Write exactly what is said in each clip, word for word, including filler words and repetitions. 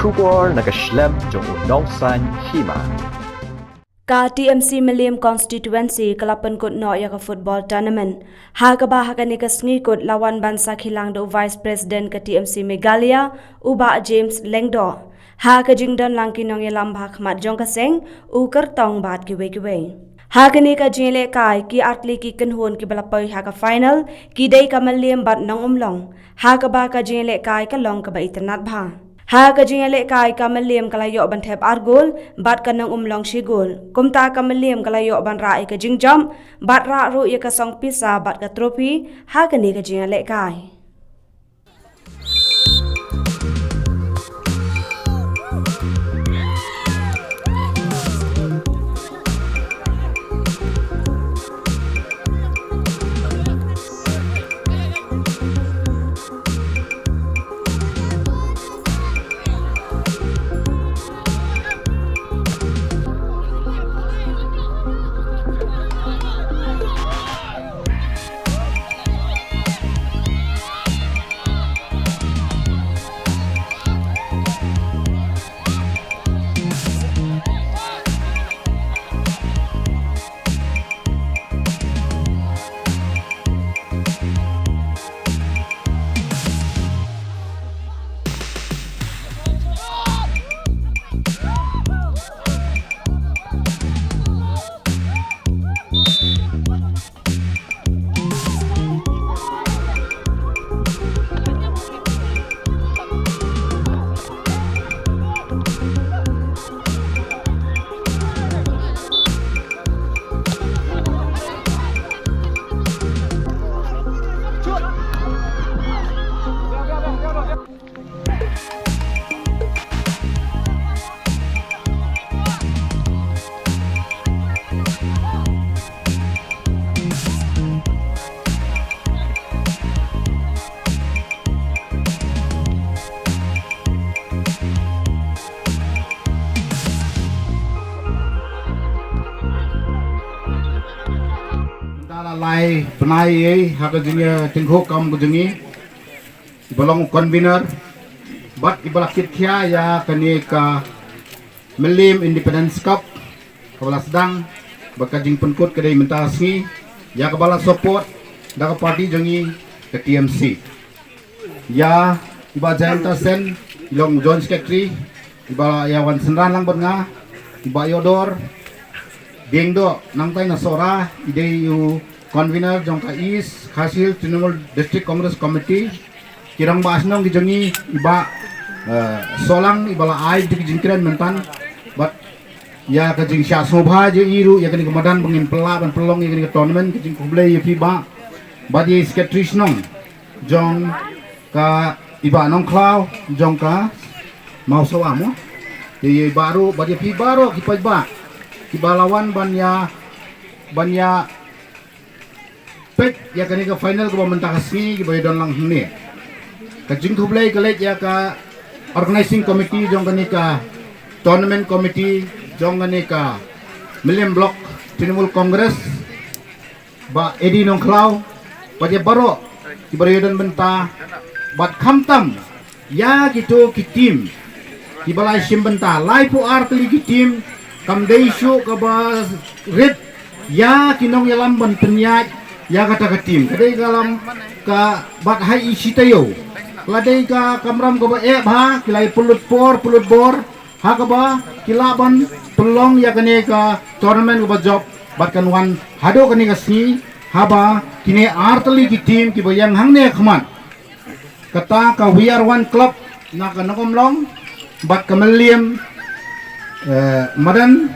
Khubor na ka shlem jong u nongsan hima. Ka T M C Mylliem Constituency ka la pynkut noh ïa ka football tournament, ha kaba ha kane ka sngi kut la wan ban sakhi lang da u Vice President ka T M C Meghalaya, u Bah James Lyngdoh. Ha ka jingdon lang ki nongïalam ba ha khmat jong ka seng, u kyrtong bad kiwei kiwei. Ha kane ka jingïalehkai, ki artylli ki kynhun kiba la poi ha ka final, ki dei ka Mylliem bad Nongumlong. Ha kaba ka jingïalehkai ka long kaba itynnad bha. Ha ka jingïalehkai, ka Mylliem ka la ïoh ban thep ar gol, bad ka Nongumlong shi gol. Kumta ka Mylliem ka la ïoh ban rah ïa ka jingjop, bad rah ruh ïa ka song pisa bad ka trophy, ha kane ka jingïalehkai. Mynta la lai bnai ei ha ka jingïatyngkhuh kam ka jong ngi. Iba long u convener bad iba la kit khia ïa kane ka Mylliem Independence Cup kaba la sdang, bad ka jingpynkut ka dei mynta ka sngi, ïa kaba la support da ka party jong ngi ka T M C. Ïa i Bah Jayanta Sen, i long Joint Secretary, i Bah ïa wan synran lang bad nga, i Bah Yodor Diengdoh, nangtai na Sohra, i dei u convener jong ka East Khasi Hills Trinamool District Congress Committee, ki rangbah shnong ki jong ngi, i Bah, eh, Sohlang, iba la ai ki jingkren mynta, bad ïa ka jingshah sngewbha jong i ruh ïa kane ka madan ba ngin pynlah ban pynlong ïa kane ka tournament, ka jingkhublei ïa phi Bah, bad ïa i Secretary shnong jong ka i Bah Nongkhlaw jong ka Mawsawa mo. Ïa i Bah ruh bad ïa phi baroh ki paidbah kiba la wan ban ïa, ban ïa peit ïa kane ka final kaba mynta ka sngi kiba ïa don lang hangne. Ka jingkhublei ka leit ïa ka organizing committee jong kane ka tournament committee jong kane ka Mylliem Block Trinamool Congress, Bah Eddie Nongkhlaw, bad ïa baroh kiba ïa don bynta, bad khamtam ïa kito ki team kiba la shim bynta, laiphew ar tylli ki team, kam dei shuh kaba rit ïa ki nongïalam ban pynïaid ïa kata ka team. Ka dei ka lam ka bad hai i shi taïew. La dei ka kamram kaba eh bha, ki la ïa pynlut por pynlut bor, ha kaba ki lah ban pynlong ïa kane ka tournament kaba jop, bad kan wan haduh kane ka sngi, haba kine ar tylli ki team kiba ïeng hangne ha khmat. Kata ka We Are One Club na ka Nongumlong, bad ka Mylliem, eh, Madan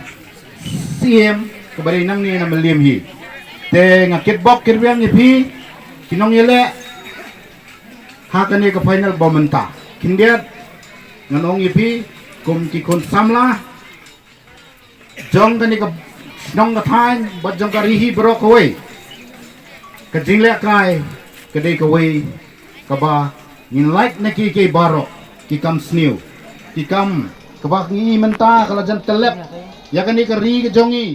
Siem kaba dei nangne na Mylliem hi. Te nga kitbok kitrwiang ïa phi ki nongïaleh ha kane ka final ba mynta. Khyndiat ngan ong ïa phi kum ki khun samla jong kane ka shnong ka thaiñ bad jong ka ri hi baroh kawei. Ka jinglehkai ka dei kawei kaba ngin lait na ki, ki baroh ki kam sniew, ki kam kaba ngi mynta ka la jan tyllep ïa kane ka ri ka jong ngi.